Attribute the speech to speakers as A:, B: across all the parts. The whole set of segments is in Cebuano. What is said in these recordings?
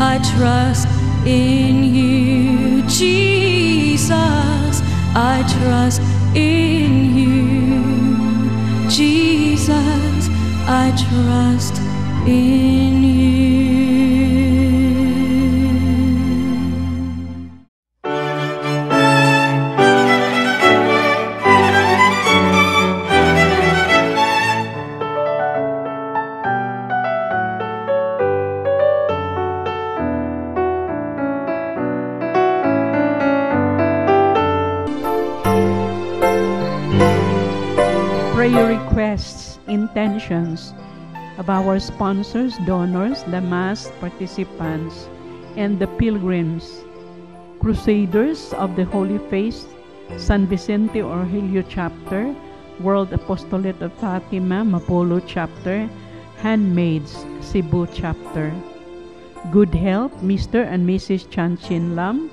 A: I trust in you. Jesus, I trust in you. Jesus, I trust in you.
B: Prayer requests, intentions of our sponsors, donors, the Mass participants, and the pilgrims, Crusaders of the Holy Face, San Vicente Orgilio Chapter, World Apostolate of Fatima, Mapolo Chapter, Handmaids, Cebu Chapter. Good Health, Mr. and Mrs. Chan Chin Lam,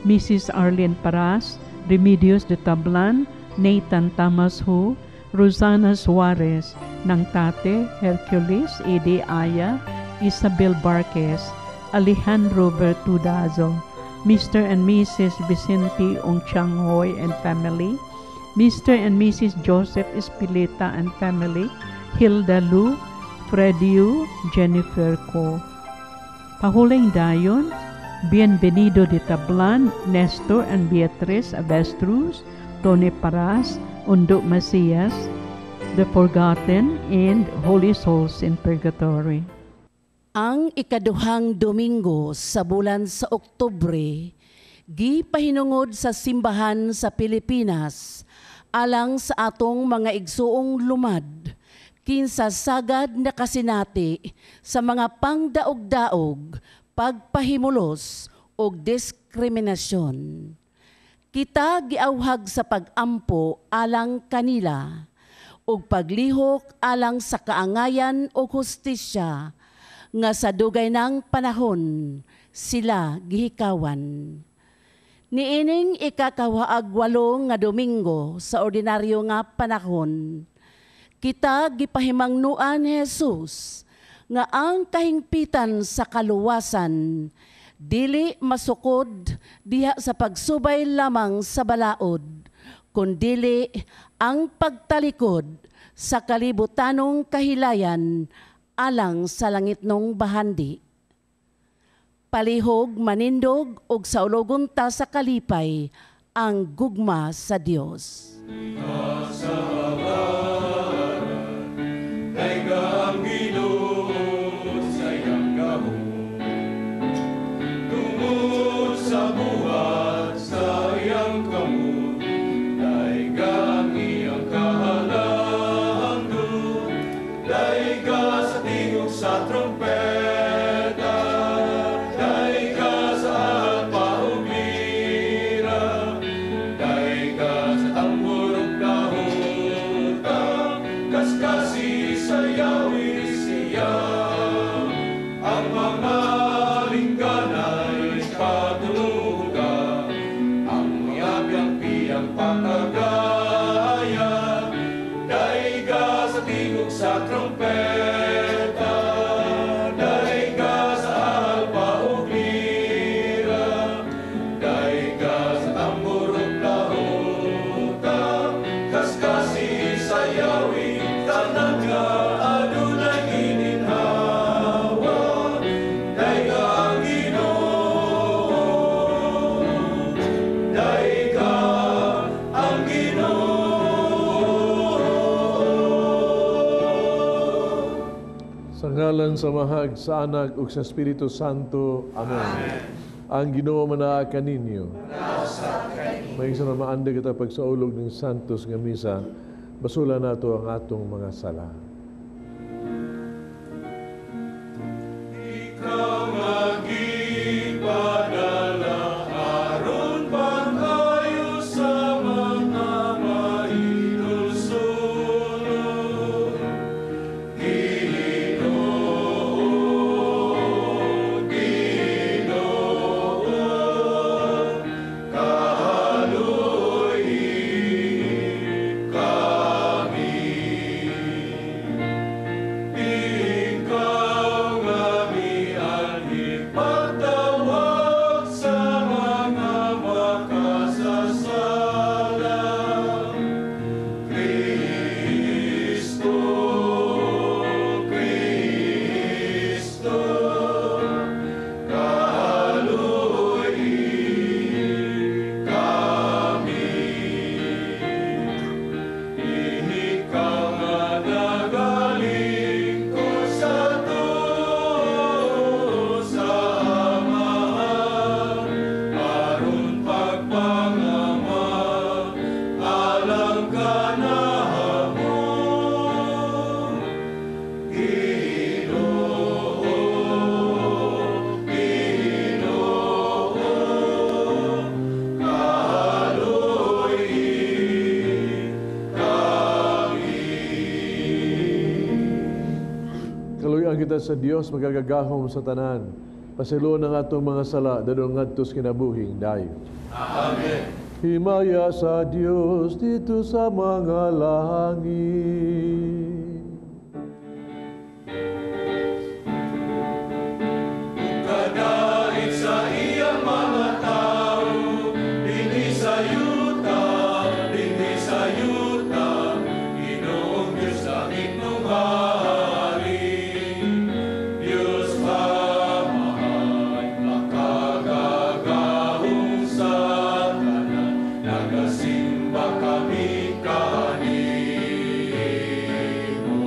B: Mrs. Arlene Paras, Remedios de Tablan, Nathan Thomas Hu, Rosana Suarez, ng Tate, Hercules, Ede Aya, Isabel Barquez, Alejandro Bertudazo, Mr. and Mrs. Vicente Ong Chang Hoy and family, Mr. and Mrs. Joseph Espileta and family, Hilda Lu, Fredio, Jennifer Co. Pahuling dayon, Bienvenido de Tablan, Nestor and Beatriz Avestruz, Tony Paras, Undo Macias, The Forgotten, and Holy Souls in Purgatory.
C: Ang ikaduhang Domingo sa bulan sa Oktubre, gipahinungod sa simbahan sa Pilipinas alang sa atong mga igsuong lumad, kinsa sagad nakasinati sa mga pangdaog-daog, pagpahimulos ug diskriminasyon. Kita giawhag sa pag-ampo alang kanila ug paglihok alang sa kaangayan ug hustisya nga sa dugay ng panahon sila gihikawan. Niining ikakawaag walo nga Domingo sa ordinaryo nga panahon, kita gipahimangnuan ni Jesus nga ang kahingpitan sa kaluwasan dili masukod diha sa pagsubay lamang sa balaod, kundili ang pagtalikod sa kalibutanong kahilayan alang sa langitnong bahandi. Palihog manindog og saulogon ta sa kalipay ang gugma sa Dios.
D: Ngalan sa Mahag, sa Anak, ug sa Espiritu Santo. Amen. Amen. Ang Ginoo manaa kaninyo. May isa na maandag kita pagsaulog ng Santos nga misa, basula nato ang atong mga sala.
E: Ikaw magipadala aron pag-ayo sa mga mahitulsulod. Ginoo, Ginoo, kahaluoy kami.
D: kita sa Dios magagagahom sa tanan. Pasayloa ang atong mga sala dadong ngadto sa kinabuhing dayon.
E: Amen.
D: Himaya sa Dios didto sa mga langit.
E: Kadait sa iyang mga tao, dinhi sa yuta, dinhi sa yuta, Ginoong Diyos langit nung hari. Diyos Amahan, makagagahom sa tanan, nagasimba kami kanimo.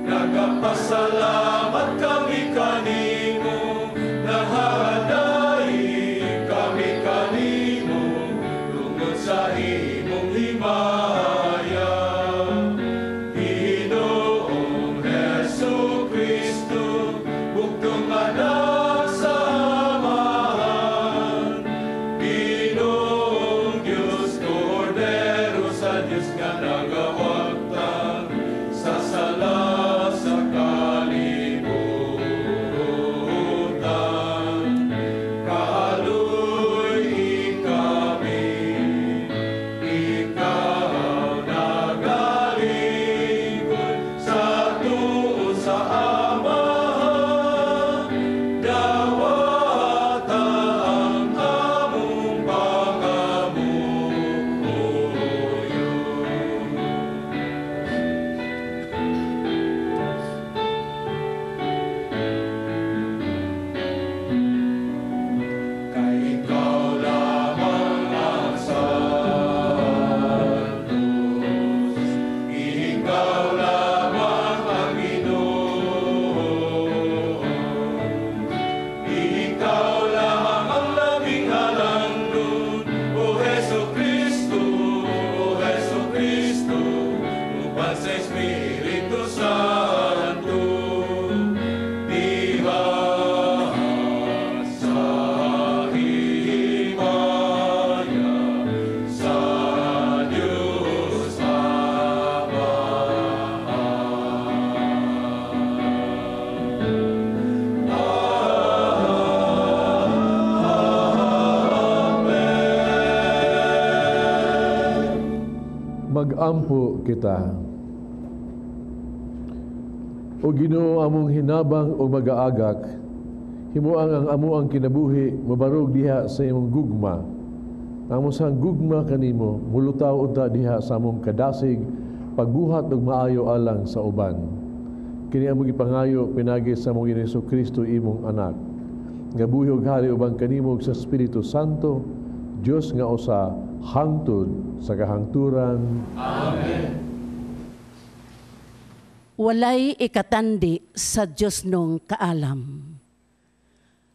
E: Nagapasalamat kami kanimo, nahaday kami kanimo, tungod sa imong himaya. Ginoong Hesus Kristo, bugtong anak sa Amahan. Ginoong Diyos, Kordero sa Diyos nga nagawagtang sa sala sa kalibutan. Kaaluy kami, ikaw nagalingkod sa tuo sa Amahan. Dawata ang among pangamuyo. Kay ikaw lamang ang Santos, ikaw lamang ang Ginoo, ikaw lamang ang labing halangdon, O Hesu Kristo, O Hesu Kristo, uban sa Espiritu Santo, diha sa himaya sa Diyos Ama. Amen.
D: Magampo kita. O Ginoo, among hinabang o magaagak, himuang ang amuang kinabuhi mabarog diha sa imong gugma. Ang among sang gugma kanimo mulutaw unta diha sa among kadasig pagbuhat og maayo alang sa uban. Kini among gipangayo pinaagi sa among Ginoong Kristo imong anak. Nga buhi og hari uban kanimo ug sa Espiritu Santo, Dios nga usa hangtod sa kahangturan.
E: Amen.
C: Walay ikatandi sa Dios nung kaalam.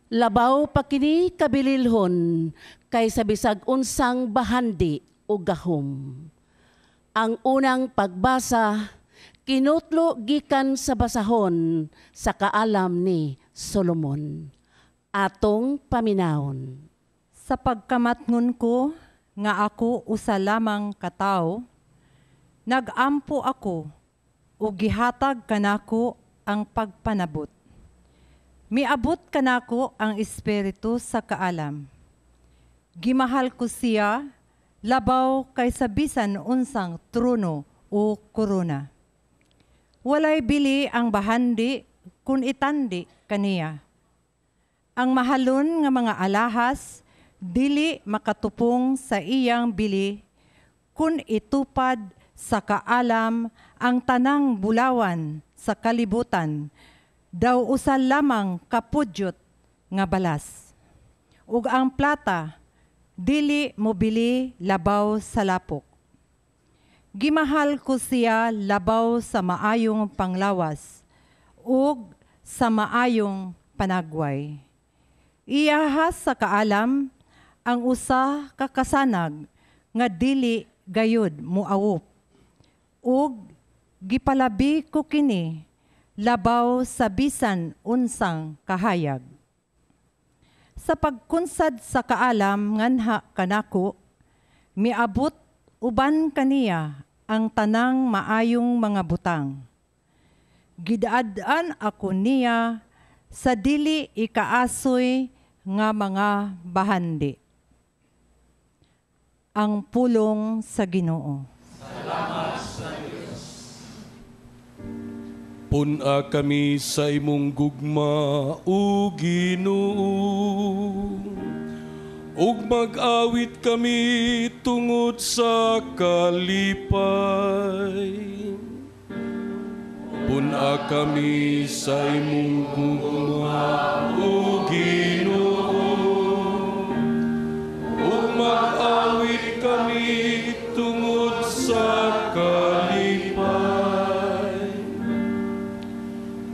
C: Labaw pa kini kabililhon kaysa bisag unsang bahandi o gahom. Ang unang pagbasa kinutlo gikan sa basahon sa kaalam ni Solomon. Atong paminawon.
F: Sa pagkamatngon ko nga ako usa lamang katawo, nagampo ako ug gihatag kanako ang pagpanabot. Miabot kanako ang espiritu sa kaalam. Gimahal ko siya labaw kaysa bisan unsang trono o korona. Walay bili ang bahandi kun itandi kaniya. Ang mahalon nga mga alahas dili makatupong sa iyang bili kun itupad sa kaalam ang tanang bulawan sa kalibutan, daw usa lamang kapudyot nga balas. Ug ang plata dili mobili labaw sa lapok. Gimahal ko siya labaw sa maayong panglawas ug sa maayong panagway. Iyahas sa kaalam ang usa ka kasanag nga dili gayud moawop. Ug gipalabi ko kini labaw sa bisan unsang kahayag. Sa pagkunsad sa kaalam nganha kanako, miabot uban kaniya ang tanang maayong mga butang. Gidaad-an ako niya sa dili ikaasoy nga mga bahandi. Ang pulong sa Ginoo.
E: Salamat sa Dios. Pun-a kami sa imong gugma, o Ginoo, ug mag-awit kami tungod sa kalipay. Pun-a kami sa imong gugma, o Ginoo, ug mag-awit kami tungod sa kalipay.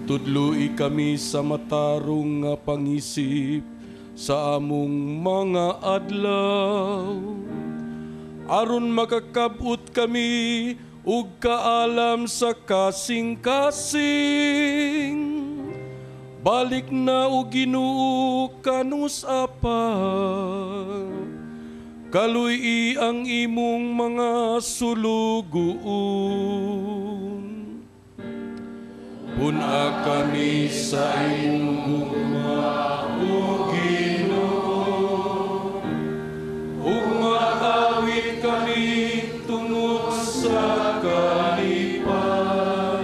E: Tudloi kami sa matarong nga pangisip sa among mga adlaw, aron makakabot kami ug kaalam sa kasing-kasing. Balik na o Ginoo kanus apa, kaluy-i ang imong mga sulugoon. Pun-a kami sa imong gugma, o Ginoo, ug mag-awit kami tungod sa kalipay.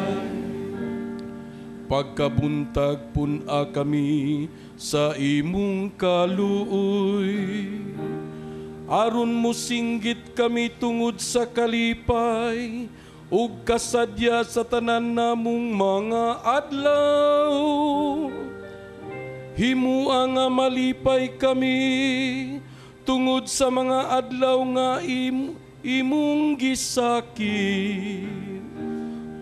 E: Pagkabuntag pun-a kami sa imong kaluoy, aron mosinggit kami tungod sa kalipay ug kasadya sa tanan namong mga adlaw. Himua nga malipay kami tungod sa mga adlaw nga imong gisakit,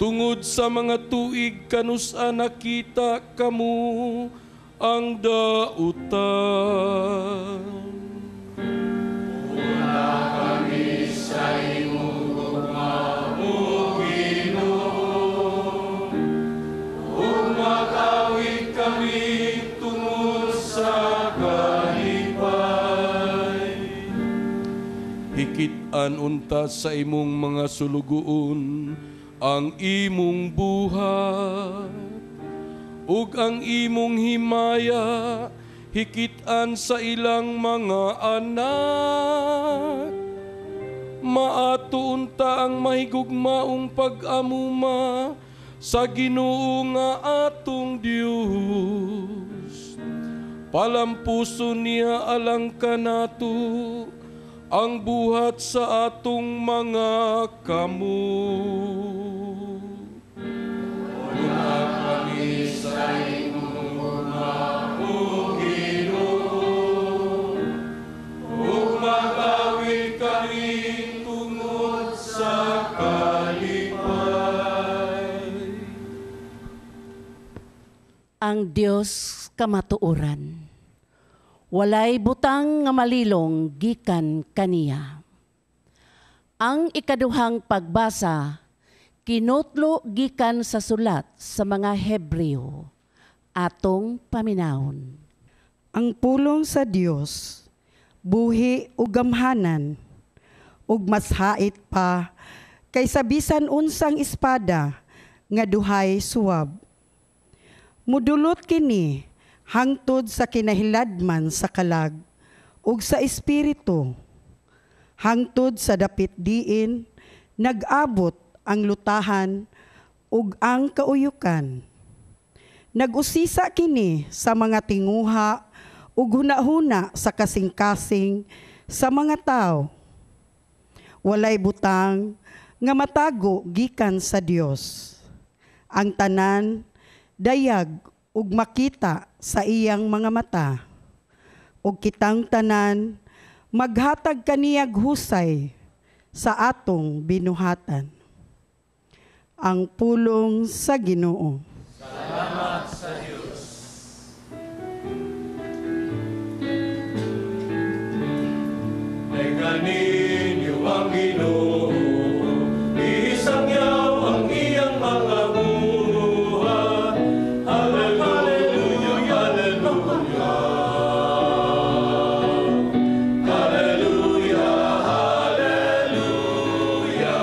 E: tungod sa mga tuig kanusa nakita kamo ang dautan. Pun-a kami sa imong gugma, o Ginoo, ug mag-awit kami tungod sa kalipay. Hikit-an unta sa imong mga sulugoon ang imong buhat, ug ang imong himaya hikit-an sa ilang mga anak. Maato unta ang mahigugmaong pag-amuma sa Ginoo nga atong Dios. Palampuso niya alang kanato ang buhat sa atong mga kamot. Pun-a kami sa imong gugma, o Ginoo, ug mag-awit kami tungod sa kalipay.
C: Ang Dios kamatuoran, walay butang nga malilong gikan kaniya. Ang ikaduhang pagbasa kinutlo gikan sa sulat sa mga Hebreo. Atong paminawon.
G: Ang pulong sa Dios buhi ug gamhanan, ug mas hait pa kaysa bisan unsang espada nga duhay suwab. Mudulot kini hangtod sa kinahiladman sa kalag ug sa espiritu, hangtod sa dapit diin nag-abot ang lutahan ug ang kauyukan. Nag-usisa kini sa mga tinguha ug hunahuna sa kasing-kasing sa mga tao. Walay butang nga matago gikan sa Dios. Ang tanan dayag ug makita sa iyang mga mata. Ug kitang tanan maghatag kaniyag husay sa atong binuhatan. Ang pulong sa Ginoo.
E: Salamat sa Dios. Teka ninyo ang Ginoo, isangyaw ang iyang mga buhat. Hallelujah, hallelujah. Hallelujah, hallelujah.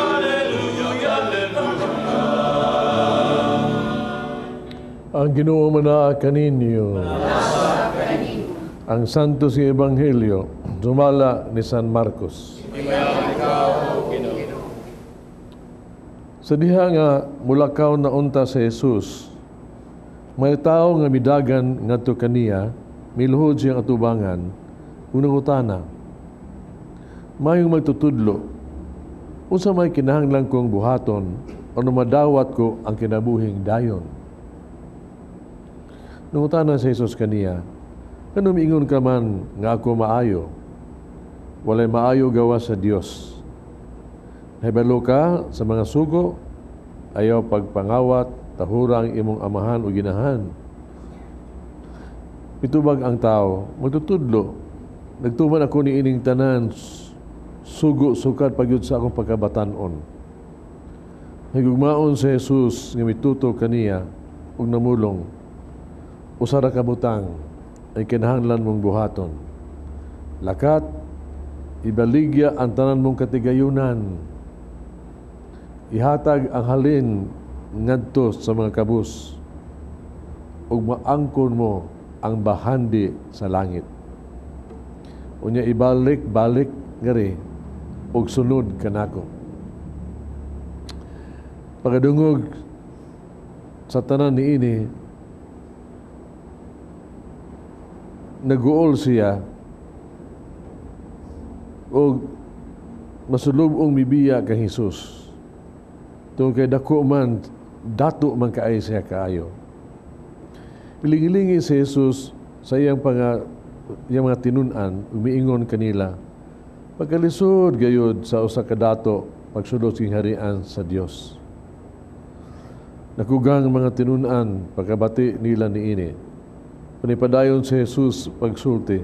E: Hallelujah, hallelujah.
D: Ang Ginoo manaa kaninyo. Ang Santos nga Ebanghelyo sumala ni San Marcos. Sa diha nga mulakaw na unta sa Jesus, may tao nga midagan ngadto kaniya, miluhod siyang atubangan, ug nangutana, "Mayong magtutudlo, unsa may kinahanglan kong buhaton aron madawat ko ang kinabuhing dayon?" Nangutana si Jesus kaniya, "Nganong miingon ka man nga ako maayo? Walay maayo gawas sa Dios. Nahibalo ka sa mga sugo, ayaw pagpangawat, tahura ang imong amahan o ginahan." Mitubag ang tao, "Magtutudlo, nagtuman ako ni ining tanan, sugo sukad pagyud sa akong pagkabatan-on." Nagugmaon si Jesus nga mituto kaniya ug namulong, "Usa ra ka butang ay kinahanglan mong buhaton. Lakat, ibaligya ang tanan mong katigayunan. Ihatag ang halin ngadto sa mga kabus, ug maangkon mo ang bahandi sa langit. Unya ibalik-balik ngari ug sunod kanako." Pagkadungog sa tanan niini, naguol siya og masulubong mibiya kang Hesus. Tungod kay dako man, dato man kaay siya kaayo. Pilingilingi si Jesus sa iyang mga tinun-an, umiingon kanila, "Pagkalisod gayud sa usa ka dato pagsulod sa gingharian sa Dios." Nakugang mga tinun-an pagkabati nila niini. Panipadayon si Jesus pagsulti,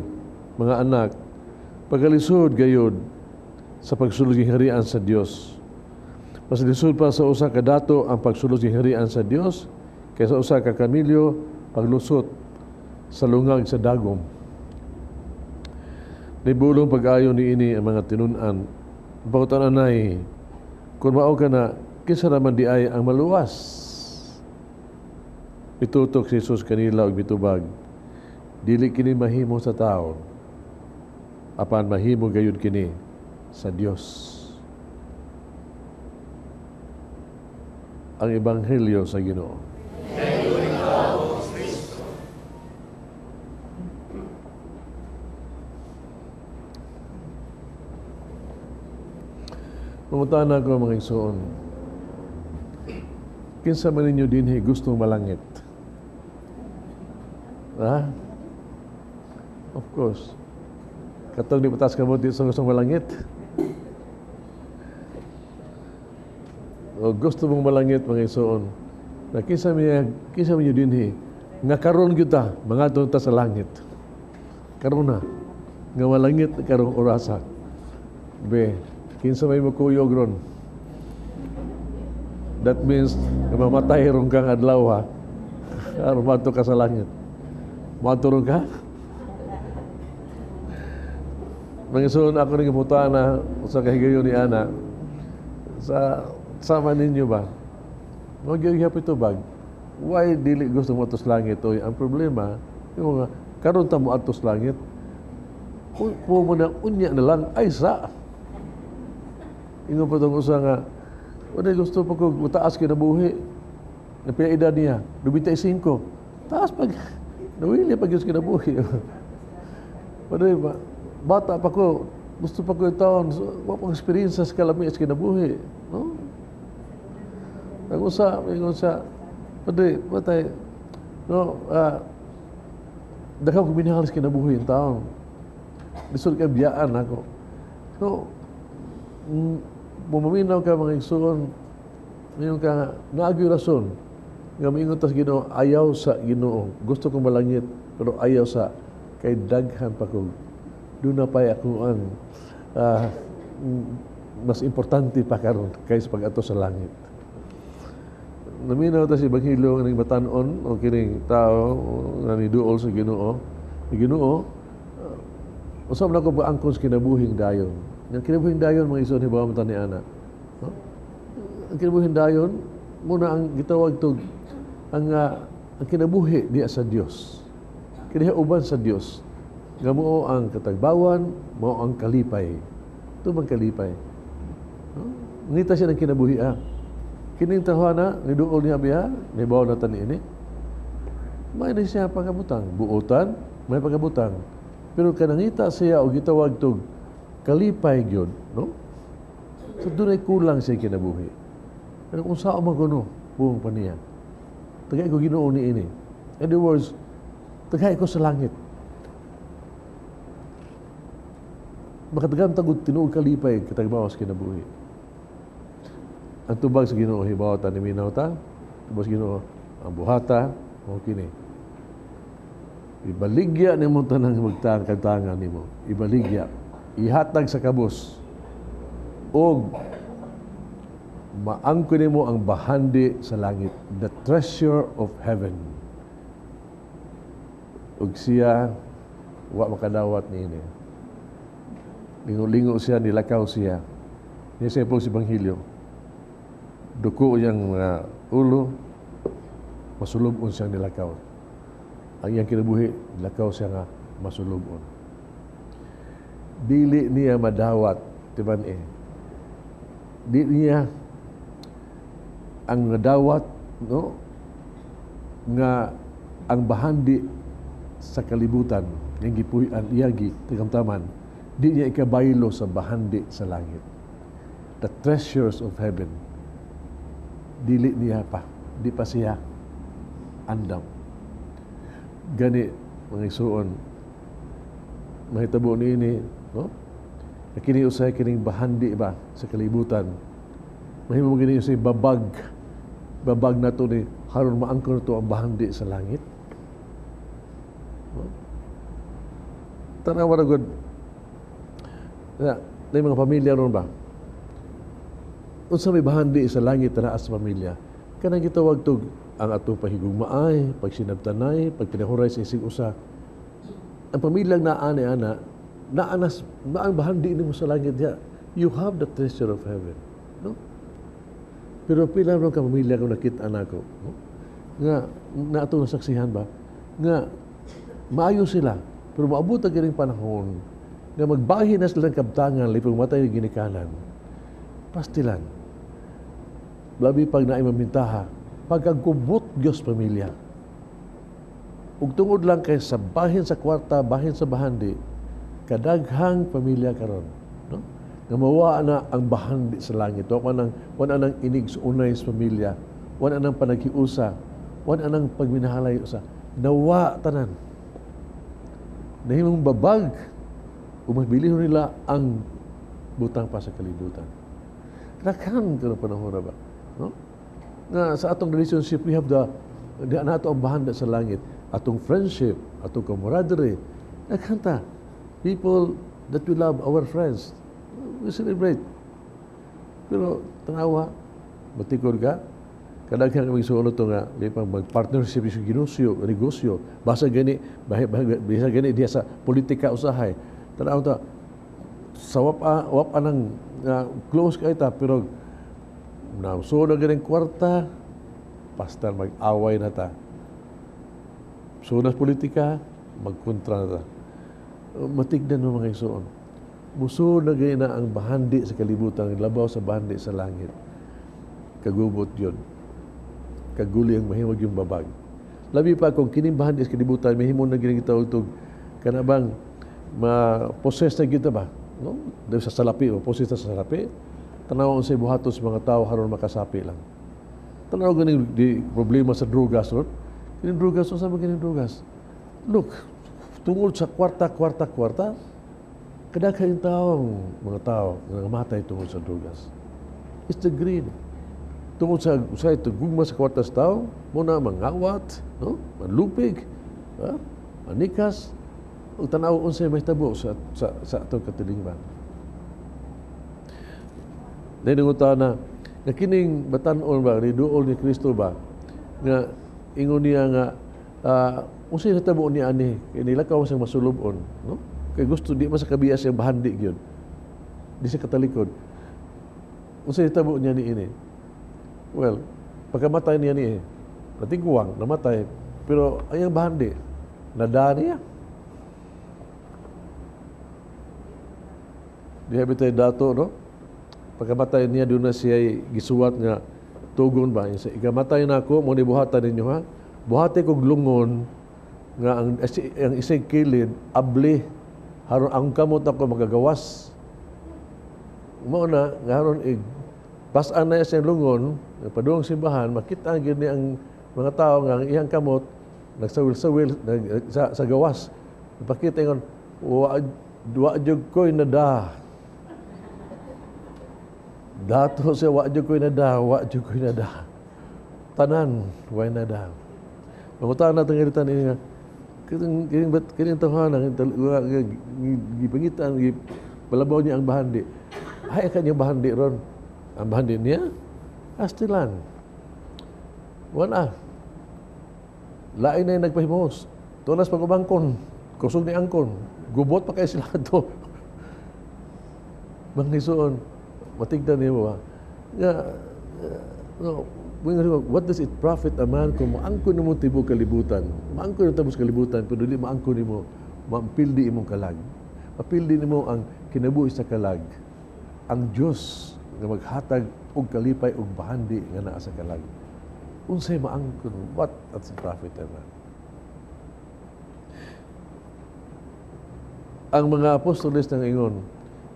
D: "Mga anak, pagkalisod gayud sa pagsulod gingharian sa Dios. Mas lisod pa sa usa ka dato ang pagsulod gingharian sa Dios kaysa usa ka kamilyo paglusot sa lungag sa dagom." Nibulong pag-ayo niini ang mga tinun-an. Pangutan-anay, "Kung mao ka na, kinsa raman di ay ang maluwas?" Mitutok si Jesus kanila og mitubag, "Dili kini mahimo sa tao, apan mahimo gayud kini sa Dios." Ang Ebanghelyo sa Ginoo. Mangutana ko mga igsoon, kinsa man ninyo dinhi gustong malangit? Ha? Of course. Katong di patas kamot dito sa gustong malangit. O gusto mong malangit mga igsoon, na kinsa man ninyo dinhi nga karon gyud ta mangadto ta sa langit. Karon na nga malangit karong orasa. Be, kinsa may makuyog ron? That means nga mamatay ron kang adlaw ha. Aron madto ka sa langit. Madto ron ka? Mga igsoon, ako ning giputana sa kahigayon ni ana sa sama ninyo ba? Magyayap ito bag. Why dili gusto mo atos langit? Oy, ang problema, yung mga karon ta mo atos langit, po mo na unya na lang ay sa. Ingon pa tong usa nga, wala gusto pa ko mutaas kinabuhi. Napila edad niya, 95. Taas pag nawili pag yun kinabuhi. Wala ba? Bata pa ko, gusto pa ko yung taon, so, wa pang experience sa kalami sa kinabuhi, no? Ang usa, ingon sa, padre, patay, no, daghan ko minahal sa kinabuhi yung taon. Lisod kay biyaan ako. No, bumaminaw ka mga igsoon, ngayon ka, naagyo rason, nga maingon tas Ginoo, ayaw sa Ginoo. Gusto kong malangit, pero ayaw sa, kay daghan pa ko. Doon na pa'y ako ang mas importante pa karon kaysa pag-ato sa langit. Naminaw ta si Ebanghelyo nga batan-on o kining tao nga niduol sa Ginoo. Ni Ginoo, usa man ako paangkon sa kinabuhing dayon. Ang kinabuhing dayon mga igsoon hibaw man ta ni ana. No? Ang kinabuhi dayon muna ang gitawag tog ang kinabuhi diya sa Dios. Kaniya uban sa Dios. Nga mao ang katagbawan, mao ang kalipay. Ito bang kalipay? No? Ngita siya ng kinabuhi ah. Kining tawana, niduol niya biya, nibaw na tani ini. May na siya pagabutang. Buotan, may pagabutang. Pero kanangita siya o gitawag tog kalipay gyud, no? So dunay kulang siya kinabuhi. Pero kung saan man kuno, buong pa niya. Tagay ko Ginoo ni ini. In other words, tagay ko sa langit. Makatagam tagod tinuod kalipay katagbawas kinabuhi. Ang tubag sa Ginoo hibaw ta ni minaw ta, tubag sa Ginoo ang buhata mao kini. Ibaligya nimo tanang magtang kantangan nimo. Ibaligya, ihatag sa kabus. Og maangko nimo ang bahandi sa langit, the treasure of heaven. Ug siya wa makadawat niini. Lingo-lingo siya, nilakaw siya. Niya siya po si Ebanghelyo. Duko iyang mga ulo, masulubon siyang nilakaw. Ang iyang kinabuhi, nilakaw siya nga masulubon. Dili niya madawat, timan eh. Di niya ang nadawat, no, nga ang bahandi sa kalibutan, yang gipuy-an, iyang gitagamtaman, di niya ikabaylo sa bahandi sa langit. The treasures of heaven. Dili niya pa. Di pa siya andam. Gani, mga igsuon, mahitabo niini, no? Kini usay kining bahandi ba sa kalibutan. Mahimo gini usay babag. Babag na to ni haron maangkon to ang bahandi sa langit. No? Tanawa ra gud. Na, may mga pamilya ron ba? Unsa may bahandi sa langit naa sa pamilya? Kanang gitawag tog ang atong pahigugmaay, pagsinabtanay, pagtinahuray sa isig usa. Ang pamilyang naa ni ana, naanas, naang bahandi nimo sa langit diha. You have the treasure of heaven. No? Pero pila ron ka pamilya kung nakita nako, no? Nga na atong nasaksihan ba nga maayo sila pero maabot ang kining panahon nga magbahin na silang kabtangan lipong matay ni ginikanan. Pastilan. Labi pag naay mamintaha, pagkagubot Diyos pamilya. Ug tungod lang kay sa bahin sa kwarta, bahin sa bahandi, kadaghang pamilya karon, no? Nga mawa na ang bahandi sa langit. Wa nang wala nang inig sa unay sa pamilya, wala nang panaghiusa, wala nang pagminahalay usa. Nawa tanan. Nahimong babag ug mabilihon nila ang butang pa sa kalibutan. Daghan karon panahon na ba, no? Nga sa atong relationship we have the nato ang bahanda sa langit, atong friendship, atong camaraderie. Daghan ta. People that we love, our friends, we celebrate. Pero tanawa, matikod ka, kadaghan kaming sulo to nga di pa mag-partnership sa negosyo, negosyo. Basa gani, bisa gani diya sa politika usahay. Tanaw ta sa wap anang close kay ta pero na so na ganing kwarta, basta mag-away na ta. So na politika, magkontra na ta. Matignan mo mga igsoon. Muso na gay na ang bahandi sa kalibutan, labaw sa bahandi sa langit. Kagubot yun. Kaguli ang mahimog yung babag. Labi pa kung kining bahandi sa kalibutan, mahimo na gini gitawag tog kanabang ma-possess na kita ba? No? Dahil sa salapi, ma-possess na sa salapi. Tanaw ang sa buhaton sa mga tao haron makasapi lang. Tanaw ganing di problema sa drogas, or? Kining drogas, unsa man kining drogas? Look, tungod sa kwarta, kwarta, kwarta, kadaghan taong mga tao nga namatay tungod sa drogas. It's the greed. Tungod sa ito, gugma sa kwarta sa tao, muna mangawat, no? Manlupig, ha? Manikas, ug tanaw unsay mahitabo sa atong katilingban. Ninungutan na nga kining batan-on ba ni duol ni Kristo ba nga ingon niya nga unsay natabo niya ani kay nilakaw siyang masulub-on, no? Kay gusto di man sa kabiya siyang bahandi gyud. Di siya katalikod. Unsay natabo niya niini? Well, pagkamatay niya ni, natigwang, namatay, pero ayang bahandi, nada niya. Diha bitay dato, no? Pagkamatay niya, doon na siya gisuwat nga tugon ba? Ikamatay na ako, mo ni buhatan ninyo ha? Buhati kog lungon nga ang isig kilid, abli, haron ang kamot ako magagawas. Mao na, nga haron basan na siyang lungon, paduong simbahan, makita gyud ni ang mga tao nga ang iyang kamot nagsawil-sawil sa gawas. Napakita ingon, wa jud ko'y nada. Dato siya, wa jud ko'y nada, wa jud ko'y nada. Tanan, way nada. Mangutan natin ngalitan ini nga, kining tawhana, gipangitan, gipalabaw niya ang bahandi. Ay, kanyang bahandi ron. Ang bahandi niya, astilan. Wala. Lain na yung nagpahimos. Tulas pag-ubangkon, kusog ni angkon, gubot pa kayo sila ito. Manghisuon, matigdan niyo ba? Nga, no, what does it profit a man kung maangkon mo tibok kalibutan? Maangkon mo tibok kalibutan, pero dili maangkon nimo, mampildi imong kalag. Mapildi nimo ang kinabuhi sa kalag. Ang Dios nga maghatag og kalipay og bahandi nga naa sa kalag. Unsay maangkon? What does it profit a man? Ang mga apostoles nang ingon,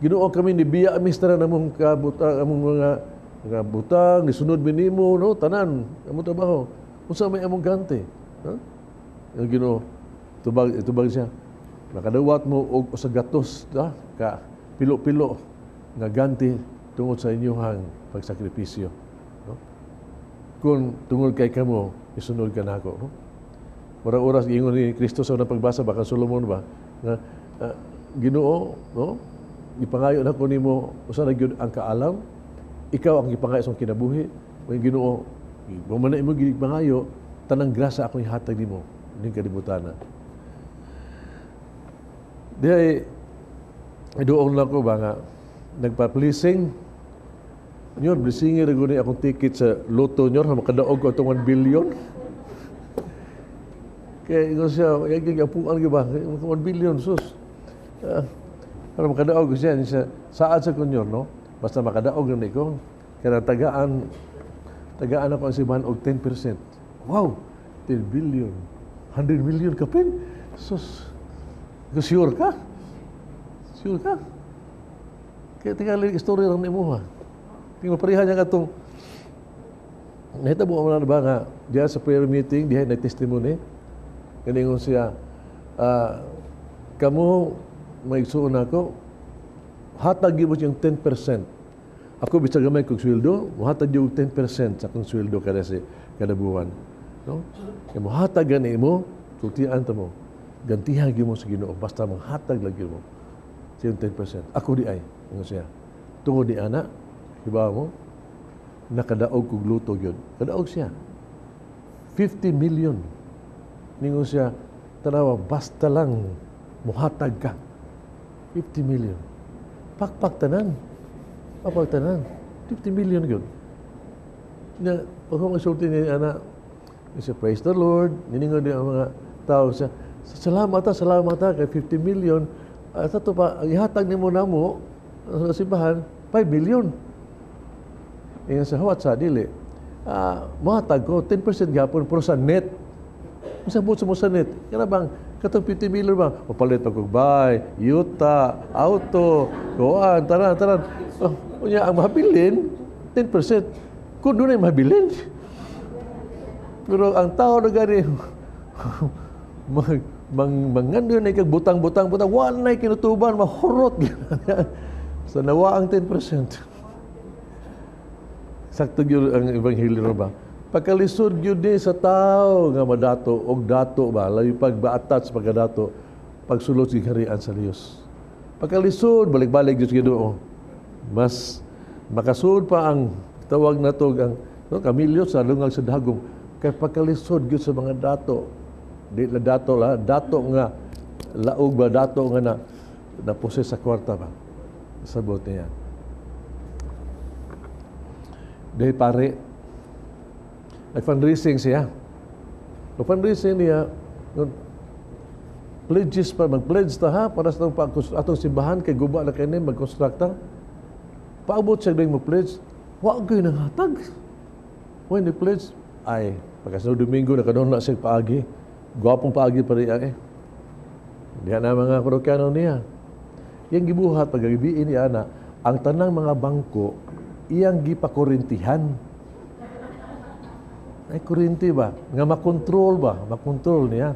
D: Ginoo kami ni biya mistra namong kabutang, among mga butang, nisunod mi nimo, no, tanan, among trabaho. Unsa may among ganti? Ha? Ang Ginoo, tubag siya. Nakadawat mo og usa gatos, ha? Ka pilo-pilo nga ganti tungod sa inyong pagsakripisyo, no? Kung tungod kay kamo, isunod ka nako, no? Mura oras giingon ni Kristo sa unang pagbasa baka Solomon ba nga Ginoo, no? Gipangayo nako nimo usa na gyud ang kaalam, ikaw ang gipangayo sa kinabuhi, ug Ginoo, mo man imo gipangayo, tanang grasa akong ihatag nimo ning kalibutana. Dihay iduong nako ba nga nagpa-pleasing nyor, blessingi ra guni akong ticket sa lotto nyor, makadaog ko atong 1 billion. Kaya ingon siya, apuan gyud ba? 1 billion, sus. Pero makadaog siya, siya, saad sa kunyor, no? Basta makadaog na ko, kaya tagaan ako ang simbahan og 10%. Wow! 10 billion. 100 million kapin? Sus! Sure ka? Sure ka? Kaya tingali, istorya lang ni mo, ha? Tingnan pareha niya katong nahitabo man na ba nga diya sa prayer meeting, diha nag-testimony. Ganingon siya, kamo maigsuon ako, hatag mo siyang 10%. Ako bisag gamay kog sweldo, mohatag yung 10% sa akong sweldo kada si kada buwan, no? Kaya mohatag gani mo, sultian ta mo, gantihan gyud mo sa Ginoo, basta manghatag lang gyud mo siyang 10%. Ako di ay, ingon siya. Tungod ni ana, iba mo, nakadaog kog luto gyud. Kadaog siya. 50 million. Ningon siya, tanawa, basta lang muhatag ka. 50 million. Pakpak tanan. Pakpak tanan. 50 million gyud. Na, pag akong isulti ni ana, siya, praise the Lord. Niningon din ang mga tao siya, salamat ta, salamat ta, kay 50 million. At ato pa, ang ihatag nimo namo sa simbahan, 5 million. Ingon sa hawat sa dili. Muhatag ko, 10% gapon, pero sa net. Sa buot mo sa net. Kaya bang, katong 50 million ba? Mapalit pa kog bay, yuta, auto, kuan, tanan, tanan. Oh, unya, ang mabilin, 10%. Kung doon ay mabilin. Pero ang tao na gani, mangando na ikag butang, butang, butang, wala na kinutuban, mahurot. Sa nawa ang 10%. Sakto gyud ang ebanghelyo ba? Pagkalisod gyud ni sa tao nga madato og dato ba, labi pag ba-attach pagkadato, pagsulod sa gingharian sa Dios. Pagkalisod, balik-balik gyud sa Ginoo. Mas makasud pa ang tawag nato ang no, kamilyo sa lungag sa dagom. Kay pagkalisod gyud sa mga dato, di la dato la, dato nga laog ba, dato nga na naposes sa kwarta ba. Sabot niya. Dahil pare, Nag-fundraising siya. Nag-fundraising niya, pledges pa, mag-pledge ta ha, para sa atong simbahan, kay guba na kayo mag-constructa. Paabot siya din mo-pledge, wa kayo nang hatag. When the pledge, ay, pagkasunod Domingo, nakanoon na siya paagi. Gwapong paagi pa riya eh. Diya na mga parokyano niya. Yang gibuhat, paggabiin niya na, ang tanang mga bangko, iyang gipakurintihan. Ay, kurinti ba? Nga makontrol ba? Makontrol niya.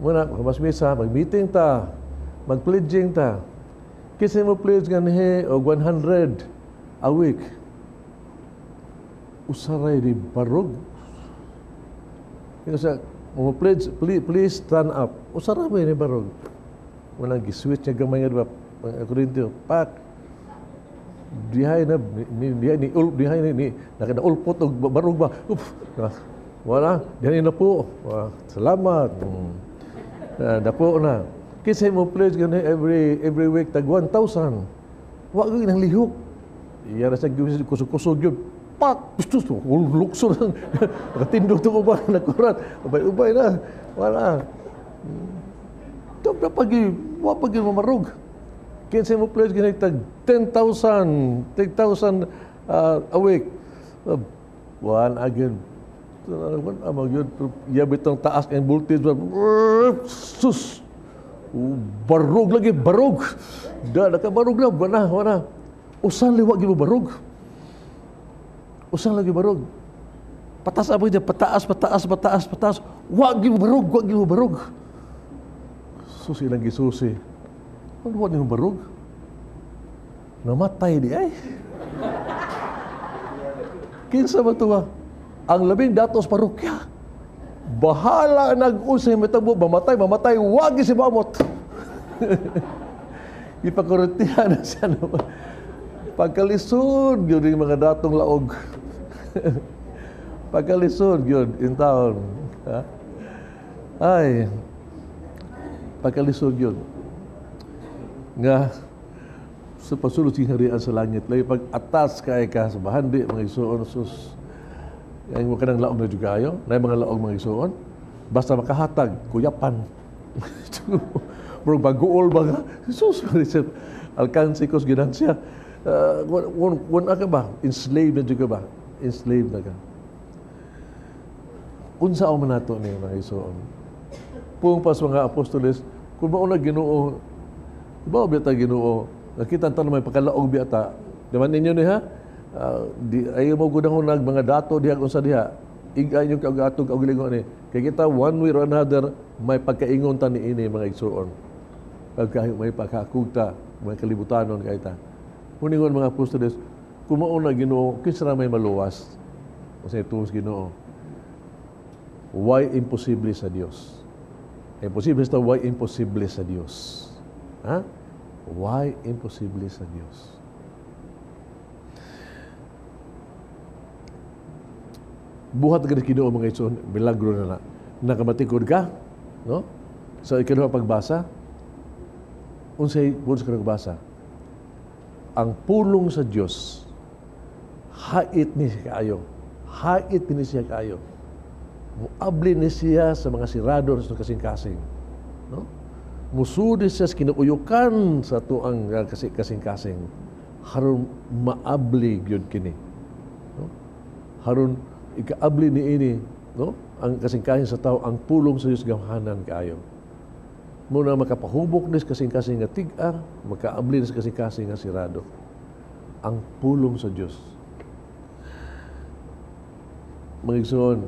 D: Muna, mas misa, mag-meeting ta, mag-pledging ta. Kasi mo pledge nga nihe, og 100 a week. Usaray di barog. Kaya sa, mo pledge, please stand up. Usaray ba ni barog? Walang giswitch niya gamay nga, diba? Kurinti, pak. Dihay na, dihay ni, dihay ni, nakadaulpot og barog ba? Uff, wala, dihay na po. Salamat. Dapo na. Kasi mo pledge gani every week tag 1,000. Wa gyud nang lihok. Iya ra sa kusog-kusog yun. Pak! Sus, luksor. Nakatindog to ba? Nakurat. Ubay-ubay na. Wala. Tog na pagi, wa pagi mamarog. Kinsa mo pledge gani tag 10,000, 10,000 a week. One again. Amag yun, yabi itong taas ang voltage. Sus! Barog lagi, barog! Da, nakabarog na, wala, wala. Usan liwa gino barog. Usan lagi barog. Patas abog niya, pataas, pataas, pataas, pataas. Wa gino barog, wa gino barog. Susi lang gisusi. Ano wa gino barog? Namatay di ay. Kinsa ba ito ba? Ang labing datos parokya. Bahala nag-usay matabo, mamatay, mamatay, wag si mamot. Ipakurutihan na siya naman. Pagkalisod, yun yung mga datong laog. Pagkalisod, yun, in town. Ha? Ay, pagkalisod yun. Nga, sa pasulod singharian sa langit, layo pag atas kay ka sa bahandi, mga isuon, sus, ay mo kanang laog na jugayo, na mga laog mga isuon, basta makahatag, kuyapan. Bro, baguol ba ka? Jesus, alkansi kos ginansya. One ka ba? Enslaved na juga ba? Enslaved na ka. Unsa man nato ni mga isuon? Pungpas mga apostoles, kung mauna Ginoo, ba biyata Ginoo, nakita ta may pagkalaog biyata. Di man ninyo ni ha? Di ayaw mo gudang hunag mga dato diha unsa diha. Igay nyo kagatog kaugalingon ni. Kay kita one way or another may pagkaingon ta niini mga igsuon. Pagka may pagkakugta, mga kalibutanon kay ta. Muningon mga apostoles, kung mauna Ginoo, kinsa ra may maluwas? Unsay tuos Ginoo? Why imposible sa Dios? Imposible sa why imposible sa Dios? Ha? Why imposible sa Dios? Buhat ka Ginoo mga igsoon, milagro na na. Nakamatikod ka, no? Sa ikaduha pagbasa, unsay buot sa pagbasa? Ang pulong sa Dios hait ni siya kaayo. Hait ni siya kaayo. Muabli ni siya sa mga sirado sa kasing-kasing, no? Musudi siya sa kinuuyukan sa tuang kasing-kasing. Haron maabli gyud kini, no? Haron ikaabli ni ini, no? Ang kasing-kasing sa tao, ang pulong sa Dios gamhanan kaayo. Muna makapahubok ni sa kasing-kasing nga tig-a, makaabli ni sa kasing-kasing nga sirado. Ang pulong sa Dios. Mga igsoon,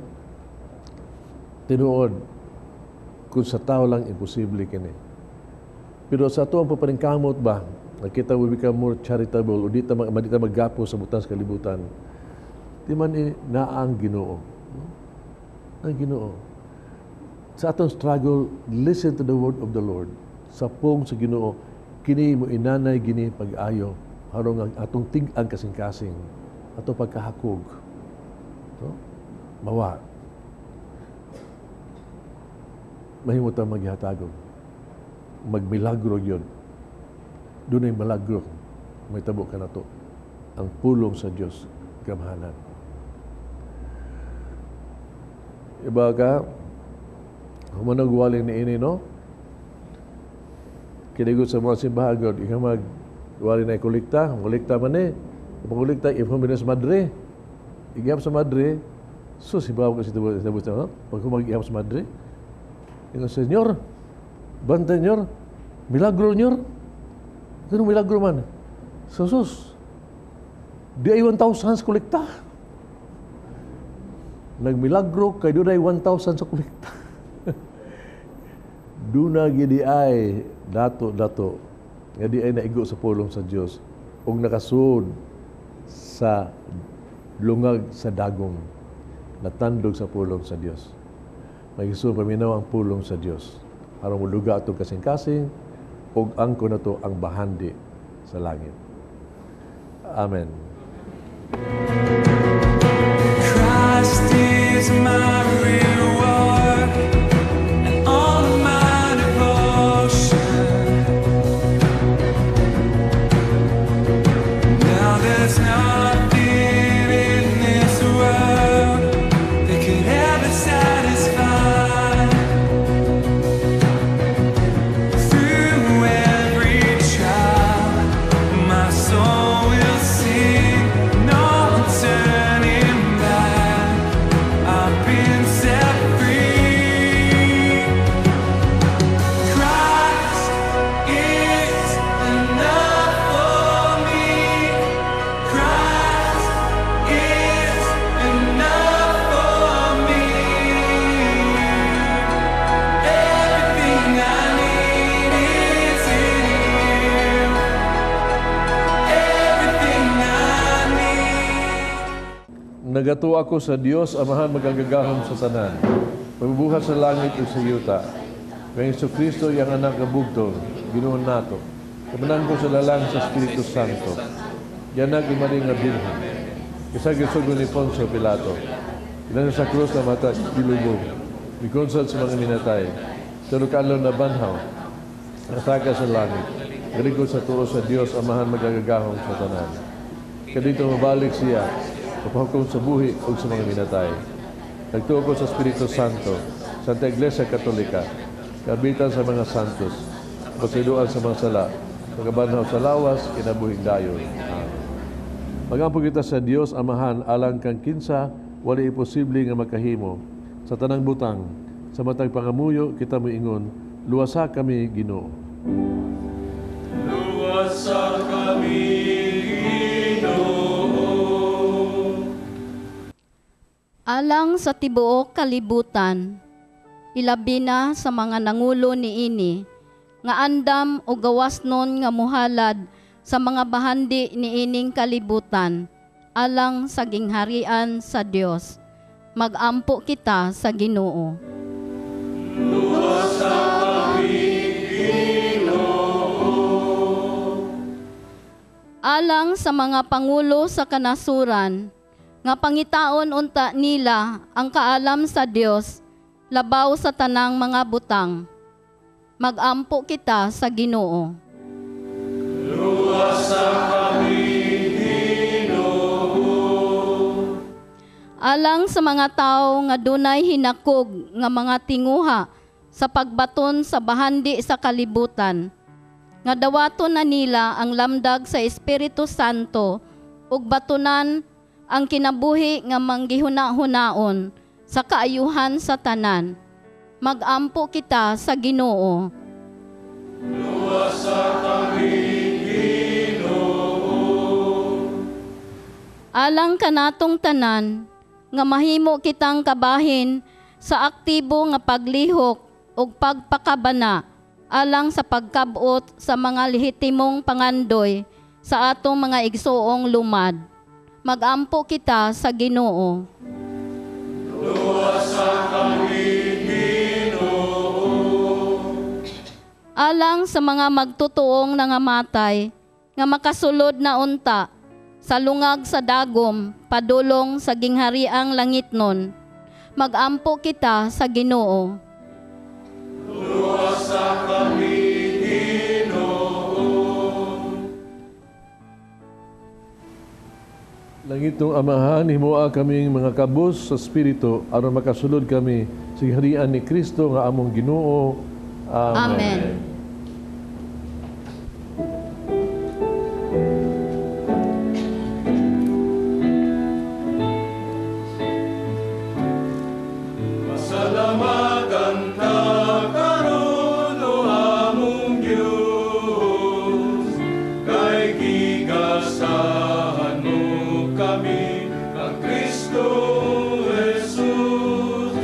D: tinuod, kung sa tao lang imposible kini. Pero sa ato ang papaningkamot ba, nakita we become more charitable o di ta maggapo sa butang sa kalibutan. Di man naang Ginoo. Ang Ginoo. Sa atong struggle, listen to the word of the Lord. Sa pong sa Ginoo, kini mo inanay gini pag-ayo, harong ang atong tig-ang kasing-kasing, atong pagkahakog. No? Mawa. Mahimo ta maghihatagog. Magmilagro yun. Dunay milagro. May tabo ka na to. Ang pulong sa Diyos, gamhanan. Iba ka, humanag wali ni ini, no? Kinigot sa mga simbahan, God, ikaw magwali na ikolekta, kolekta man eh. Pangkolekta, if sa madre. Igihap sa madre, sus, ibaw kasi ito, no? Pag humag-ihap sa madre, ingon, Senyor, bantay, Senyor, milagro, Senyor. Ganun milagro man. So, sus, di ay 1,000 sa kolekta. Nagmilagro kay doon ay 1,000 sa kolekta. Doon na gidi ay dato-dato nga di ay naigo sa pulong sa Dios ug nakasud sa lungag sa dagom, natandog sa pulong sa Dios. Magisu paminaw ang pulong sa Dios aron moluga atong kasing-kasing ug angko nato ang bahandi sa langit. Amen.
H: Christ is my reward and all of my devotion. Now there's nothing in this world that could ever satisfy. Through every trial, my soul will sing, no turning back. I've been set free. Christ is enough for me. Christ is enough for me. Everything I need is in you. Everything I need.
D: Nagatuo ako sa Dios, Amahan magagagahom sa tanan, pagbubuhat sa langit ug sa yuta. Kay Jesucristo iyang anak nga bugtong, Ginoo nato. Kamanangko sa lalang sa Espiritu Santo. Yanag imali nga birhen. Isa gisugo ni Poncio Pilato. Ilan sa krus na mata gilubong. Mikonsad sa mga minatay. Tulo ka adlaw na banhaw. Nataka sa langit. Galikod sa tuo sa Dios, Amahan magagagahom sa tanan. Kadito mabalik siya, papahukom sa buhi ug sa mga minatay. Nagtuo ko sa Espiritu Santo, Santa Iglesia Katolika, kabitan sa mga santos, pagsiluan sa mga sala, pagkabanhaw sa lawas, kinabuhing dayon. Amen. Magampo kita sa Dios Amahan alang kang kinsa wala imposible nga makahimo sa tanang butang, sa matag pangamuyo kita moingon, luwasa kami Ginoo.
E: Luwasa kami, Ginoo.
I: Alang sa tibuok kalibutan, ilabi na sa mga nangulo niini, nga andam o gawas nun nga muhalad sa mga bahandi niining kalibutan, alang sa gingharian sa Dios. Magampo kita sa Ginoo.
E: Luwasa kami, Ginoo.
I: Alang sa mga pangulo sa kanasuran, nga pangitaon unta nila ang kaalam sa Dios, labaw sa tanang mga butang. Magampo kita sa Ginoo.
E: Luwasa kami, Ginoo.
I: Alang sa mga tao nga dunay hinakog nga mga tinguha sa pagbaton sa bahandi sa kalibutan, nga dawaton na nila ang lamdag sa Espiritu Santo ug batunan ang kinabuhi nga manggihuna-hunaon sa kaayuhan sa tanan. Magampo kita sa Ginoo.
E: Luwasa kami, Ginoo.
I: Alang kanatong tanan nga mahimo kitang kabahin sa aktibo nga paglihok ug pagpakabana alang sa pagkabot sa mga lehitimong pangandoy sa atong mga igsuong lumad. Magampo kita sa Ginoo.
E: Luwasa kami, Ginoo.
I: Alang sa mga magtutuong nangamatay nga makasulod na unta sa lungag sa dagom padulong sa ginghariang langitnon. Magampo kita sa Ginoo.
E: Luwasa kami, Ginoo.
D: Langitong Amahan, himoa kaming mga kabus sa Espiritu aron makasulod kami sa giharian ni Kristo nga among Ginoo. Amen.
I: Amen.
H: Pasalamatan ta karon o among Dios, kay gigasahan mo kami kang Kristo Jesus,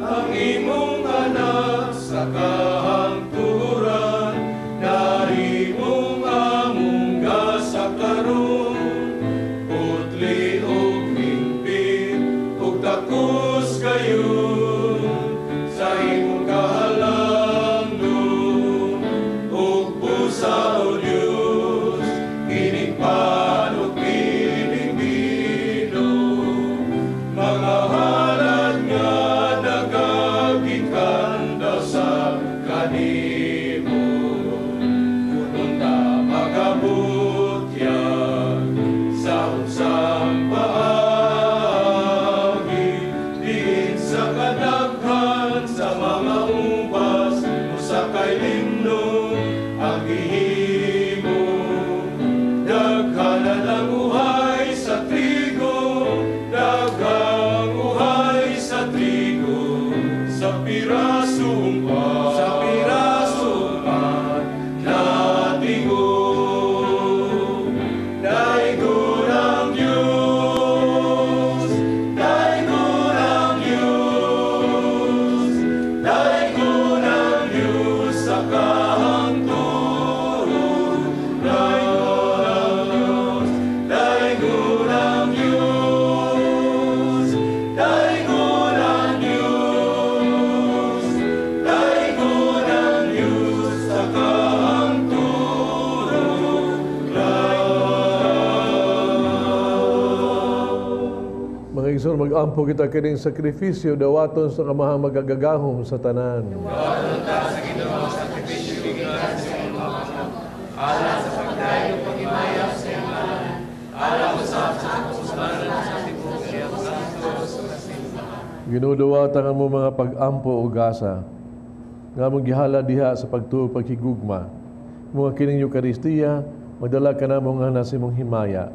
H: ang imong anak sa kahangturan, nahimong among gasa karon, putli og hingpit ug takos kayon sa imong kahalangdon ug busa o Dios kining pan ug kining bino, mga halad nga nagagikan daw sa kanimo, kun ta makabutyag sa unsang paagi, diin sa kadaghan sa mga ubas usa kay limnon ang gihimo. Daghanan ang uhay sa trigo, daghang uhay sa trigo, sa pirasong pan, sa pirasong pan natigo. Daigon ang Diyos, daigon ang Diyos, daigon ang Diyos sa kahangturan. Daigon ang Diyos, daigon ang Diyos, daigon ang Diyos, daigon ang Diyos sa kahangturan.
D: Mga igsoon, mag-ampo kita kining sakripisyo dawaton sa kamahang magagagahom sa tanan. Ginuduwatan ang among mga pag-ampo o gasa, nga among gihala diha sa pagtuo paghigugma. Mga kining Eukaristiya, magdala ka namo nga nasa imong himaya.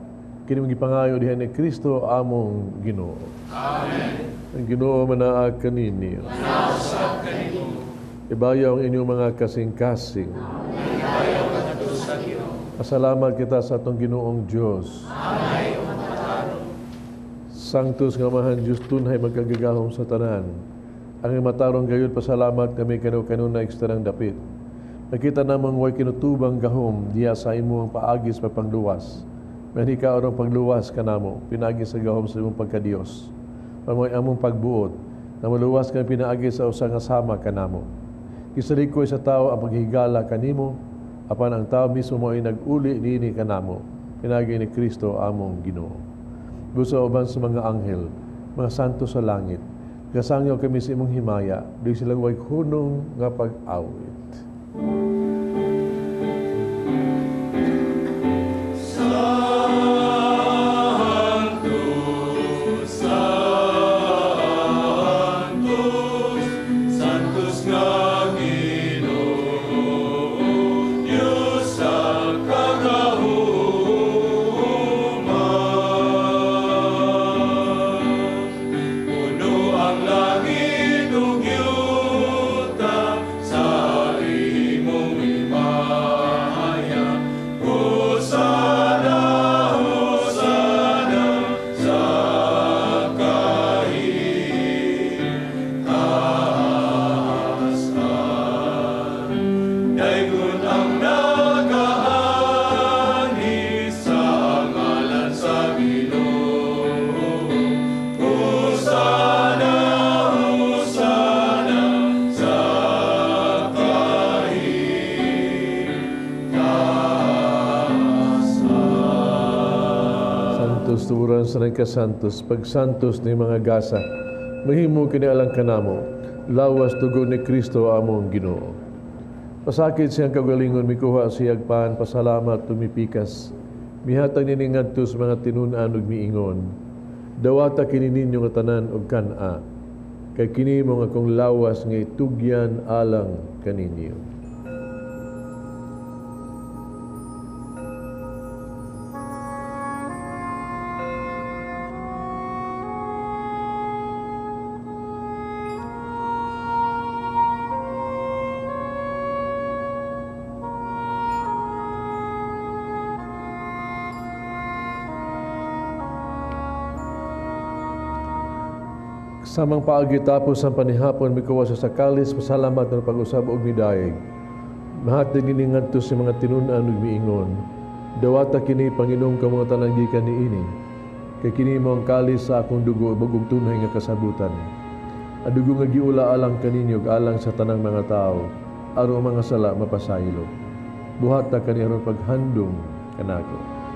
D: Kini mong gipangayo diha ni Kristo among Ginoo. Amen. Ang Ginoo manaa kaninyo. Ibayaw ang inyong mga kasing-kasing. Pasalamat kita sa atong Ginoong Dios. Sanctus nga Amahan Dios tunhay magkagagahom sa tanan. Ang matarong gayud pasalamat kami kanu-kanunay ekstrang dapit. Nakita namang way kinutubang gahom diya sa imong paagis pagpangluwas. Manhika aron pagluwas kanamo pinagi sa gahom sa imong pagkadiyos. Pamoy among pagbuot na maluwas kami pinaagi sa usa nga sama kanamo. Gisalikoy sa tao ang paghigala kanimo, apan ang tao mismo mo'y nag-uli niini kanamo. Pinagi ni Kristo among Ginoo. Busa uban sa mga anghel, mga santo sa langit, gasangyaw kami sa imong himaya, di silang way hunong nga pag-awit.
H: Sanctus, Sanctus, Sanctus nga Ginoo, Dios sa kagahuman. Puno ang langit ug yuta sa imong himaya. Hosana, hosana sa kahitaasan. Daygon ang nagaani sa ngalan sa Ginoo. Hosana, hosana sa kahitaasan.
D: Santos tuburan sa nagkasantos, pagsantos ni mga gasa, mahimo kini alang kanamo, lawas dugo ni Kristo among Ginoo. Pasakit siyang kagalingon, mikuha siyag pan, pasalamat, tumipikas. Mihatag niini ngadto sa mga tinun-an ug miingon, dawata kini ninyo nga tanan og kan-a, kay kini mao ang akong lawas nga itugyan alang kaninyo. Samang paagi tapos ang panihapon, mikuha sa kalis, pasalamat na pag-usab og midayeg. Mahatag niini ngadto sa mga tinun-an ug miingon, dawata kini Panginoong kamo nga tanan gikan niini, kay kini mo ang kalis sa akong dugo bag-ong tunhay nga kasabutan. Ang dugo nga giula alang kaninyo ug alang sa tanang mga tawo, aron ang mga sala mapasaylo. Buhata kani aron paghandom kanako.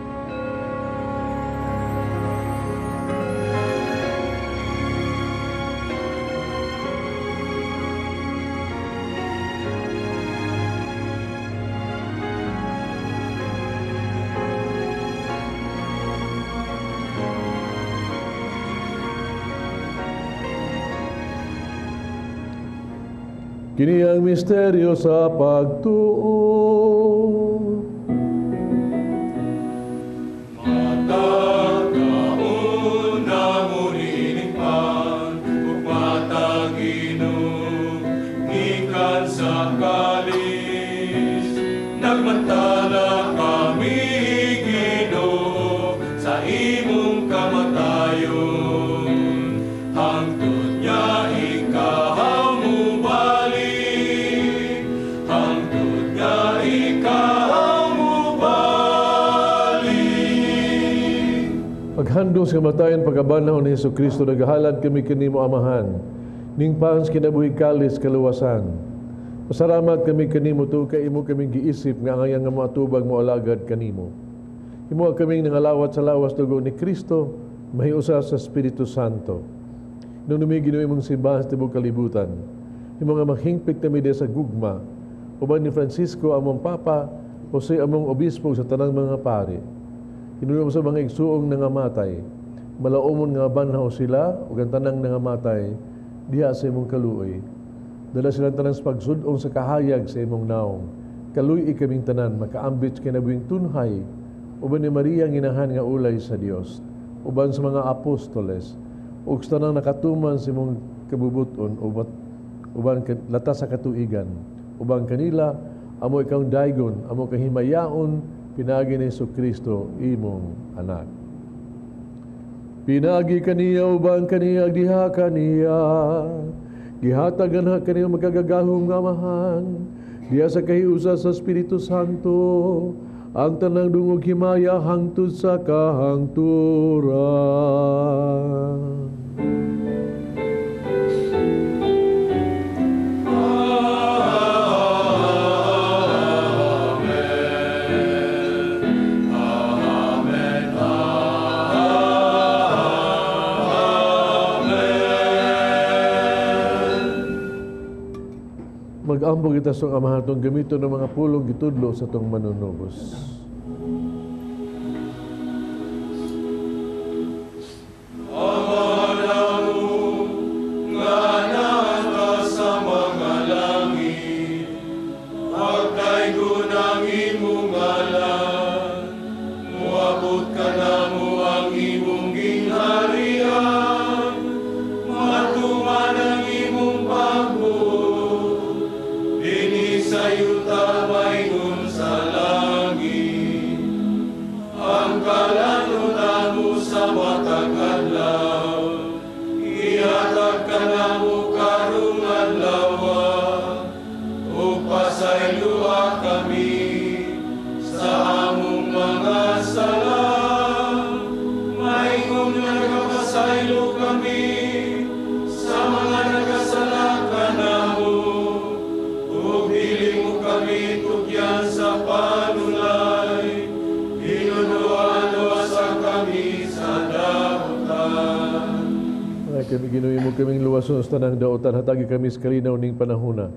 D: Kini ang misteryo sa pagtuo.
H: Matag kaon namo niining pan, ug matag inom gikan sa kalis. Nagmantala kami, Ginoo, sa imong kamatayon. Hangtod nga ikaw mobalik, hangtod nga ikaw mobalik.
D: Paghandong sa kamatayon, pagkabanhaw ni Hesus Kristo, naghahalad kami kanimo, Amahan, ning pans kinabuhi kalis kaluwasan. Pasalamat kami kanimo tungod kay imo kaming giisip nga angayang nga moatubag moalagad kanimo. Imo kaming nangalawat sa lawas dugo ni Kristo, mahiusa sa Espiritu Santo. Nunumi Ginoo imong simbahan sa tibuok kalibutan. Imo nga maghingpit kami diha sa gugma. Uban ni Francisco among Papa, Jose among Obispo sa tanang mga pari. Hinulong sa mga igsuong nangamatay, malaumon nga banhaw sila ug ang tanang nangamatay diha sa imong kaluoy. Dala silang tanan sa pagsud-ong sa kahayag sa imong naong. Kaluy-i kaming tanan, makaambit sa kinabuhing tunhay, uban ni Maria ang inahan nga ulay sa Dios, uban sa mga apostoles, ug sa tanang nakatuman sa imong kabubuton, uban lata sa katuigan, uban kanila amo ikaw daygon, amo kahimayaon, pinaagi ni Hesus Kristo imong anak. Pinaagi kaniya uban kaniya diha kaniya, gihatagan ha kaniya magkagagahom nga amahan, diha sa kahiusa sa Espiritu Santo, ang tanang dungog himaya hangtod sa kahangturan. Mag-ampo kita sa Amahan atong gamiton ng mga pulong gitudlo sa atong manunubos.
H: Ama namo nga naa sa mga langit, pagdaygon ang imong ngalan, moabot kanamo ang imong gingharian, matuman ang imong pagbuot, dinhi sa yuta maingon sa langit. Ang kalan-on namo sa matag adlaw, ihatag kanamo karong adlaw, ug pasayloa kami sa among mga sala, maingon nga nagapasaylo kami sa mga nagasala kanamo, ug dili mo kami tugyan sa panulay, hinunuan sa kami sa dautan.
D: Ay kami Ginoo, imo kaming luwason sa tanang dautan, hatagi kami sa kalinaw ning panahona.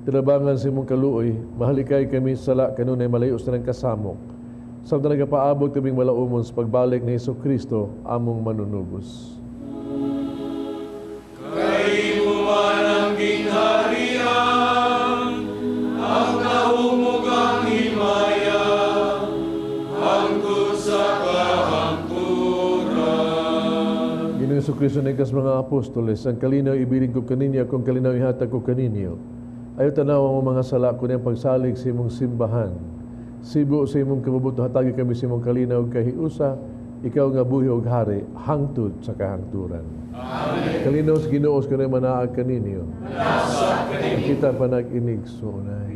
D: Tinabangan sa imong kaluoy, mahalikay kami sa sala kanunay malayo sa tanang kasamok. Samtang nagapaabot kaming malaumon sa pagbalik ni Hesus Kristo among manunubos.
H: Kay man ang gingharian, ang kaumog ang himaya, hangtod sa kahangturan.
D: Ginoong Hesukristo nagkas mga apostoles, ang kalinaw ibiling ko kaninyo, kung kalinaw ihatag ko kaninyo. Ayaw tanaw ang mga sala ko niyang pagsalig sa imong simbahan. Sibo sa imong kabubuto, hatagi kami sa imong kalinaw kahiusa, ikaw nga buhi og hari, hangtod sa kahangturan.
H: Amen.
D: Kalinaw sa Ginoo sa kaniyang manaag kaninyo. Kita panag-inig suunay.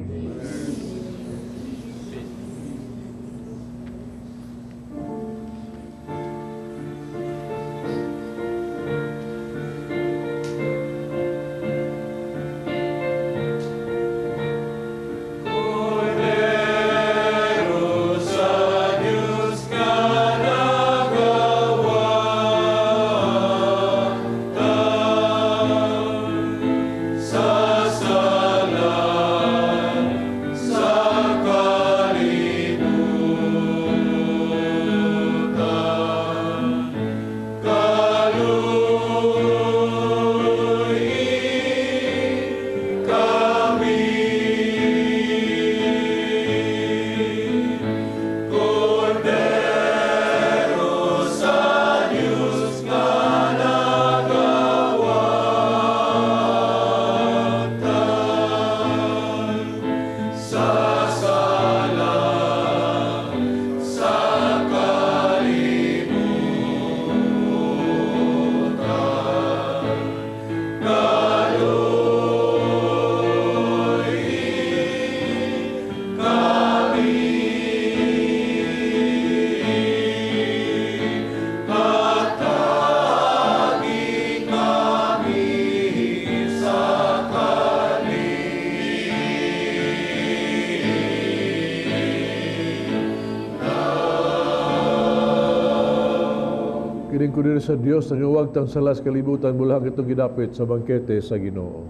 D: Kudiri sa Dios ang iwagtang salas kalibutan mula ang itong gidapit sa bangkete sa Ginoo.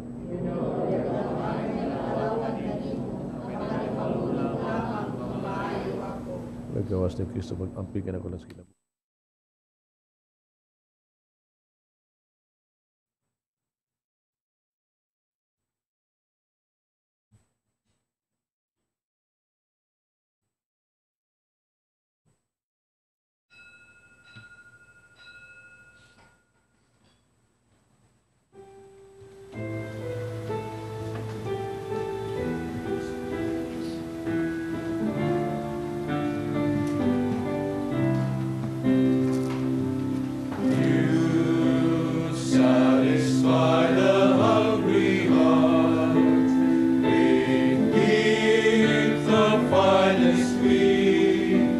D: Naggawas ni Kristo mag-amping ka na ko lang sa kinabuhi.
H: Satisfy the hungry heart with gifts of finest sweet.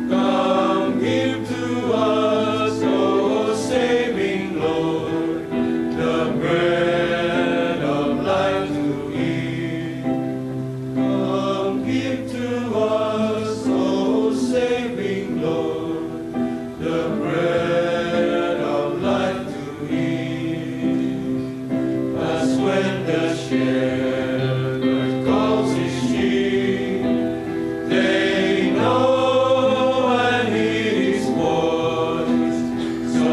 H: Come give to us, O saving Lord, the bread of life to eat. Come give to us, O saving Lord, the bread of life to eat. As when the shepherd calls his sheep, they know and hear his voice. So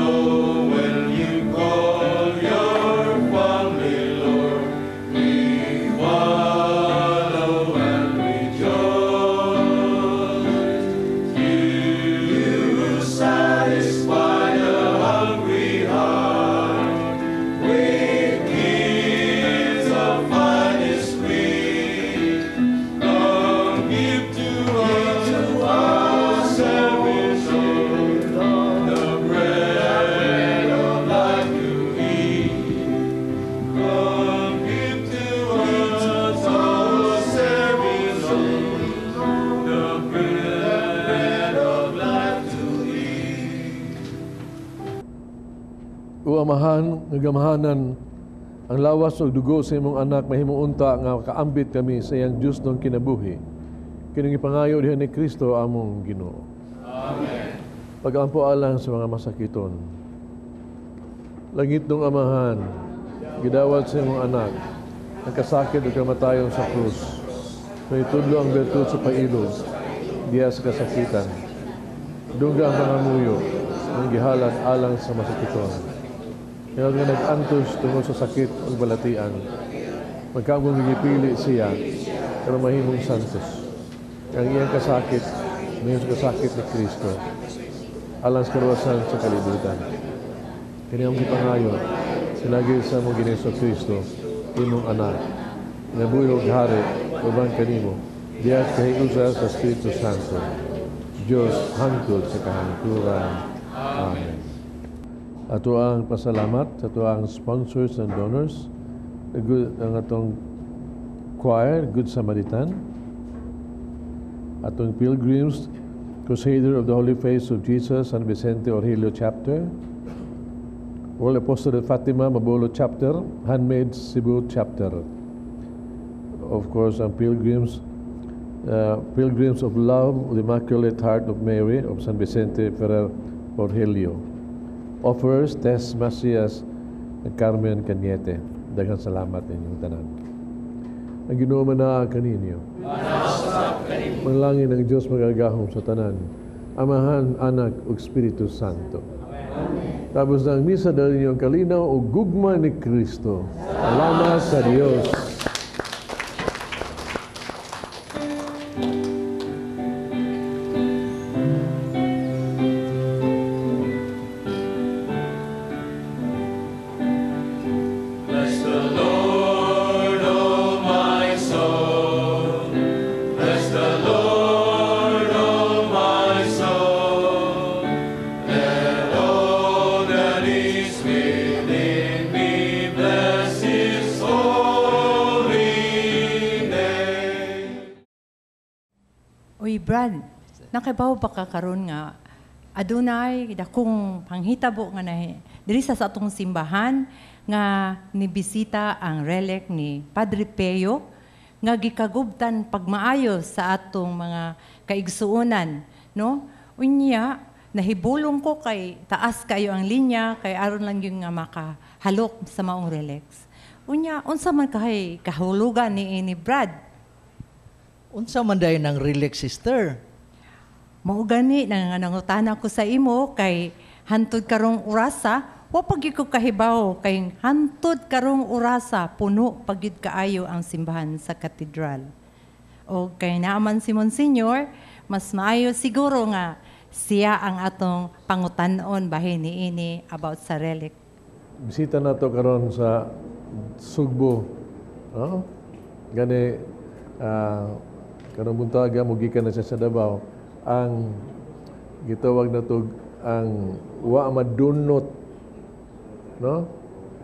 H: when you call your family, Lord, we follow and rejoice. You satisfy the hungry heart with gifts of finest wheat. Come give to us, every soul, the bread of life to eat. Come give to us, every soul, the bread of life to eat.
D: O Amahan, nga gamhanan, ang lawas ug dugo sa imong anak mahimong unta nga kaambit kami sa iyang Dios ng kinabuhi. Kining ipangayo diha ni Kristo among Ginoo.
H: Amen.
D: Pag-ampo alang sa mga masakiton. Langit nung Amahan, gidawat sa imong anak, ang kasakit ug kamatayon sa krus. May tudlo ang bertud sa pailog, Diya sa kasakitan. Dungga ang pangamuyo ng gihalan alang sa masakiton. Hinaot nga nag-antos tungod sa sakit ug balatian. Magkaamong gipili siya pero mahimong santos. Ang iyang kasakit, mahimong sa kasakit ni Kristo alang sa kaluwasan sa kalibutan. Kini ang gipangayo sinagi sa among Ginoong Kristo, imong anak, nga buhi ug hari uban kanimo, diha kahiusa sa Espiritu Santo, Dios hangtod sa kahangturan. Amen. Ato ang pasalamat sa ato ang sponsors and donors, ang atong choir, Good Samaritan, atong Pilgrims, Crusader of the Holy Face of Jesus, San Vicente Orgilio Chapter, World Apostle of Fatima, Mabolo Chapter, Handmaids Cebu Chapter. Of course, ang Pilgrims, Pilgrims of Love, the Immaculate Heart of Mary of San Vicente Ferrer Orgilio. Offers, Tess Macias, and Carmen Cañete. Daghang salamat inyong tanan. Ang Ginoo man kaninyo. Manalangin ang Diyos magagahom sa tanan. Amahan, Anak, ug Espiritu Santo. Amen. Tapos na ang misa, dala ninyo ang kalinaw o gugma ni Kristo. Salamat sa Diyos.
H: Bless the Lord, O my soul. Bless the Lord, O my soul. Let all that is within me bless His holy name.
F: Uy, Brad, nakabaw ba ka karon nga adunay dakong panghitabo nga nahi diri sa atong simbahan nga nibisita ang relic ni Padre Pio nga gikagubtan pagmaayo sa atong mga kaigsuonan, no? Unya nahibulong ko kay taas kayo ang linya kay aron lang yung nga makahalok sa maong relics. Unya unsa man kahay kahulugan ni ini, Brad?
J: Unsa man dayon ang relic, sister?
F: Mao gani na nangutana ko sa imo kay hantod karong orasa, wa pa gyud ko kahibaw kay hantod karong orasa puno pa gyud kaayo ang simbahan sa katedral. O kay naaman si Monsignor, mas maayo siguro nga siya ang atong pangutan-on bahin niini about sa relic.
D: Bisita nato karon sa Sugbo, no? Gani karong buntaga mogikan na siya sa Davao. Ang gitawag na to ang wa madunot, no?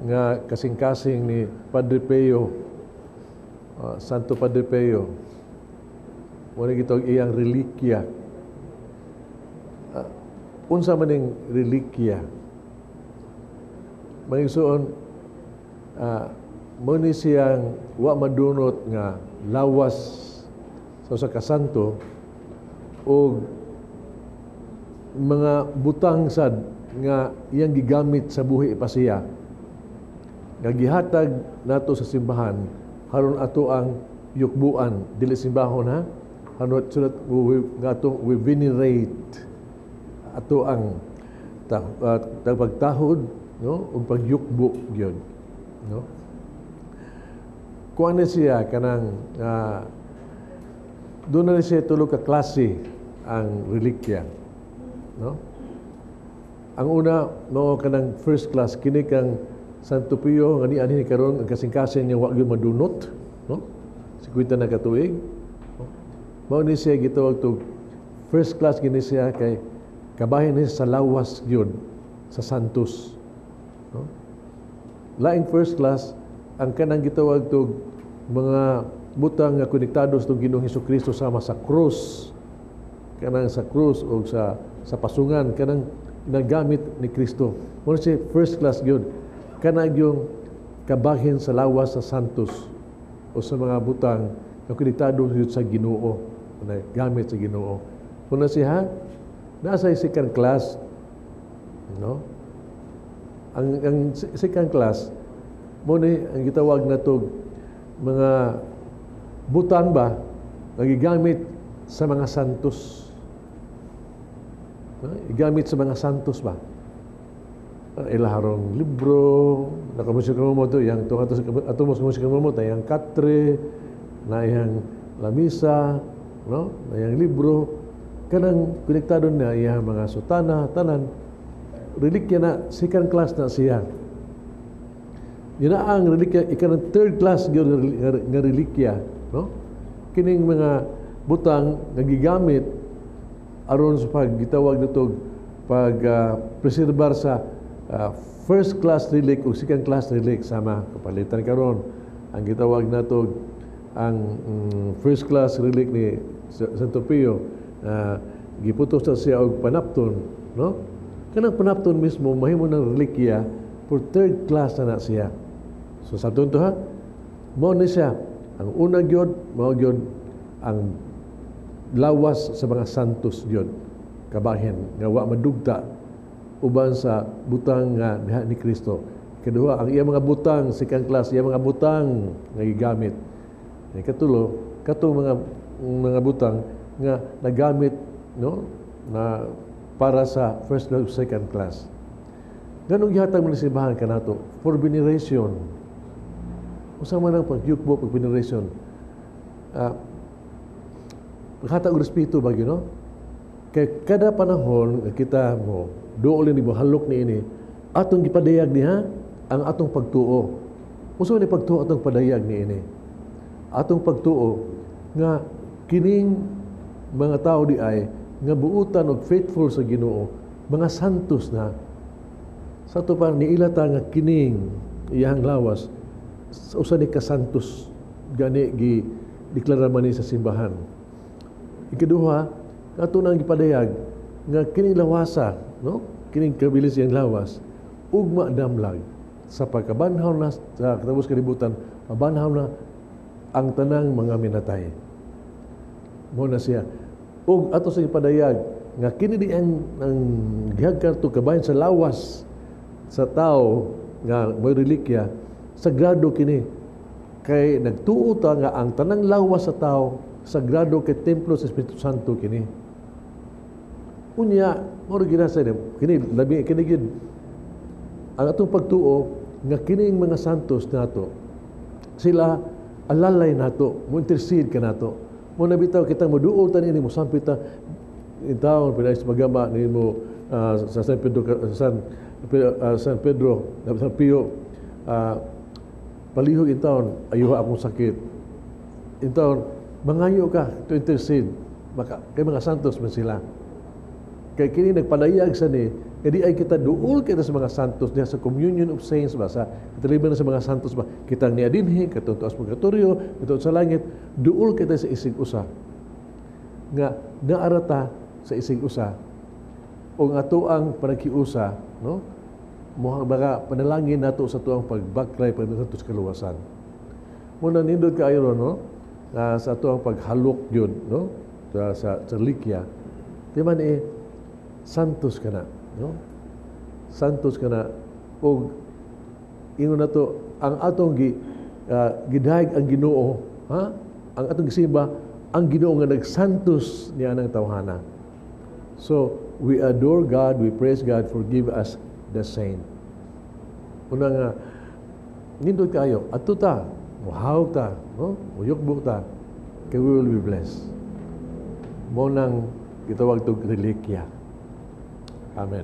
D: Nga kasing-kasing ni Padre Pio, Santo Padre Pio. Mo ni gitawag iyang relikya. Unsa man ning relikya? Mangisuon, mo ni siyang wa madunot nga lawas sa usa ka santo og mga butang sad nga iyang gigamit sa buhi pa siya nga gihatag nato sa simbahan haron ato ang yukbuan, dili simbahon ha, haron sulat nga atong we venerate ato ang pagtahod, no, ug pagyukbo gyud, no. Kuan ni siya kanang doon na siya tulo ka klase ang relikya, no? Ang una mao kanang first class kini kang Santo Pio nga nianhi karon ang kasing-kasing niya wa gyud madunot, no? 50 na ka tuig. Mao ni siya gitawag tog first class kini siya kay kabahin ni sa lawas gyud sa santos, no? Laing first class ang kanang gitawag tog mga butang nga konektado sa Ginoong Hesukristo sama sa krus, kanang sa krus o sa pasungan kanang nagamit ni Kristo. Mao siya first class gyud kanang yung kabahin sa lawas sa santos o sa mga butang nga konektado gyud sa Ginoo, na gamit sa Ginoo. Mao na siya nasa second class, no? Ang second class mo ni ang gitawag na tog mga butang ba nga gigamit sa mga santos. No? Igamit sa mga santos ba? Ilaharong libro, nakamusik mo to, yang ato mo musik mo to, yang katre, na yang lamisa, no? Na yang libro, kanang konektado na iyang mga sutana, tanan, relikya na, second class na siya. Yun na ang relikya, ikanang third class gyud nga relikya, no? Kining mga butang nga gigamit aron sa paggitawag nito pag preserbar sa first class relic o second class relic, sama kapalitan karon ang gitawag nato ang first class relic ni Santo Pio, giputos na siya og panapton, no? Kanang panapton mismo mahimo ng relikya for third class na siya. So sabton to ha, mao ni siya ang una gyud, mao gyud ang lawas sa mga santos gyud kabahin nga wa madugta uban sa butang nga diha ni Kristo. Kaduha, ang iya mga butang second class, iya mga butang nga gigamit. Ikatulo, katong mga butang nga nagamit, no, na para sa first class, second class. Ganong gihatag mo ni simbahan kanato for veneration. Usa man ang pagyukbo pag veneration. Paghatag og respeto ba gyud, no? Kay kada panahon nga kita mo duol ni halok ni ini, atong gipadayag niya ang atong pagtuo. Unsa man ni pagtuo atong padayag ni ini? Atong pagtuo nga kining mga tao di ay nga buutan og faithful sa Ginoo, mga santos na. Sa ato pa niila ta nga kining iyang lawas usa ni kasantos, gani gi deklara man ni sa simbahan. Ikaduha, ato nang gipadayag nga kining lawasa, no? Kining kabilis iyang lawas ugma damlag sa pagkabanhaw na sa katapos kalibutan, mabanhaw na ang tanang mga minatay. Mo na siya. Ug ato sa gipadayag nga kini di ang gihagkar to kabahin sa lawas sa tao nga may relikya, sagrado kini. Kay nagtuo ta nga ang tanang lawas sa tao sagrado kay templo sa Espiritu Santo kini. Unya, mao ra gyud sa kini labi kini gyud ang atong pagtuo nga kining mga santos nato, sila alalay nato, mo intercede kanato. Mo na bitaw kita moduol ta niini, mosampit ta intawon pinay sa pagama nimo sa San Pedro, San Pedro, San Pio, palihog intawon ayuha akong sakit. Intawon mangayo ka to intercede maka kay mga santos man sila. Kay kini nagpadayag sa ni kadi ay kita duol kita sa mga santos diha sa communion of saints ba, sa kataliban sa mga santos ba, kitang niadinhi katong tuas purgatorio, katong sa langit, duol kita sa isig usa nga naarata sa isig usa o nga ato ang panagkiusa, no, mo baka panalangin nato sa tuang pagbaklay pagdato sa kaluwasan. Muna nindot kaayo ron, no, sa ato ang paghalok yun, no, sa relikya, di man santos ka na, no? Santos ka na og ingon nato ang atong gidayeg ang Ginoo, ha? Ang atong gisimba ang Ginoo nga nagsantos niya ang tawhana. So we adore God, we praise God, forgive us the saint. Una nga nindot kayo, adto ta, muhawk ta, no? Muyukbok ta, kay we will be blessed. Mo nang gitawag tog relikya. Amen.